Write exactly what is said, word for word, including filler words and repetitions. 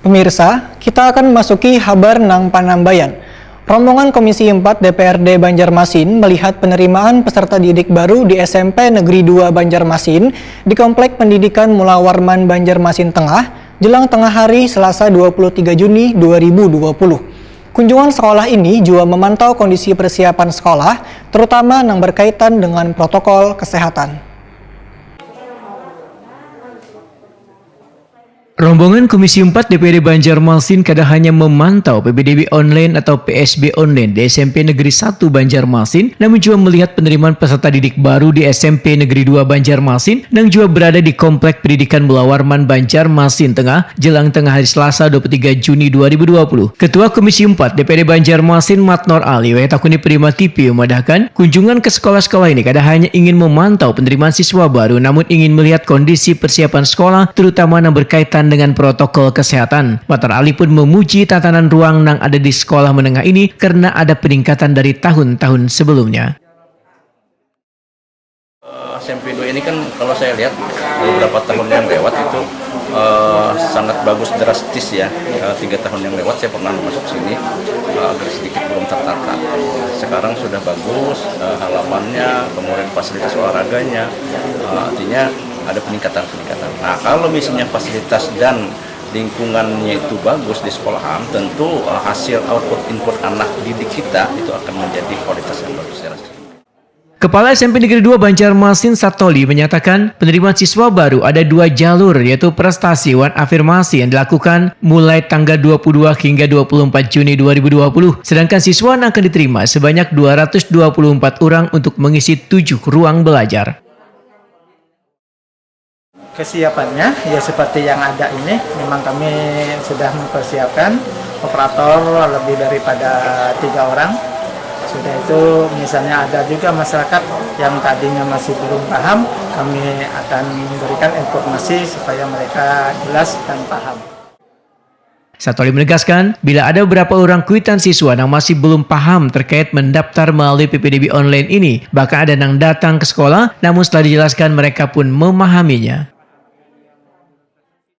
Pemirsa, kita akan memasuki habar nang panambayan. Rombongan Komisi empat D P R D Banjarmasin melihat penerimaan peserta didik baru di S M P Negeri dua Banjarmasin di Komplek Pendidikan Mula Warman Banjarmasin Tengah, jelang tengah hari Selasa dua puluh tiga Juni dua ribu dua puluh. Kunjungan sekolah ini juga memantau kondisi persiapan sekolah, terutama yang berkaitan dengan protokol kesehatan. Rombongan Komisi empat D P D Banjarmasin kada hanya memantau P B D B online atau P S B online di S M P Negeri satu Banjarmasin, namun juga melihat penerimaan peserta didik baru di S M P Negeri dua Banjarmasin, yang juga berada di Komplek Pendidikan Mula Warman Banjarmasin Tengah, jelang tengah hari Selasa dua puluh tiga Juni dua ribu dua puluh. Ketua Komisi empat D P D Banjarmasin, Matnor Ali, wayah takuni Prima T V, memadahkan, kunjungan ke sekolah-sekolah ini kada hanya ingin memantau penerimaan siswa baru, namun ingin melihat kondisi persiapan sekolah, terutama yang berkaitan dengan protokol kesehatan. Matnor Ali pun memuji tatanan ruang yang ada di sekolah menengah ini karena ada peningkatan dari tahun-tahun sebelumnya. Eh, S M P dua ini kan kalau saya lihat beberapa tahun yang lewat itu eh, sangat bagus drastis ya. Eh, tiga tahun yang lewat saya pernah masuk sini eh, agak sedikit belum tertata. Sekarang sudah bagus eh, halamannya, kemudian fasilitas olahraganya, eh, artinya ada peningkatan-peningkatan. Nah kalau misalnya fasilitas dan lingkungannya itu bagus di sekolahan, tentu eh, hasil output input anak didik kita itu akan menjadi kualitas yang bagus saya rasa. Kepala S M P Negeri dua Banjarmasin, Satoli, menyatakan penerimaan siswa baru ada dua jalur, yaitu prestasi wan afirmasi yang dilakukan mulai tanggal dua puluh dua hingga dua puluh empat Juni dua ribu dua puluh. Sedangkan siswa yang akan diterima sebanyak dua ratus dua puluh empat orang untuk mengisi tujuh ruang belajar. Kesiapannya ya seperti yang ada ini, memang kami sudah mempersiapkan operator lebih daripada tiga orang. Sudah itu misalnya ada juga masyarakat yang tadinya masih belum paham, kami akan memberikan informasi supaya mereka jelas dan paham. Satoli menegaskan, bila ada beberapa orang kuitan siswa yang masih belum paham terkait mendaftar melalui P P D B online ini, bahkan ada yang datang ke sekolah, namun setelah dijelaskan mereka pun memahaminya.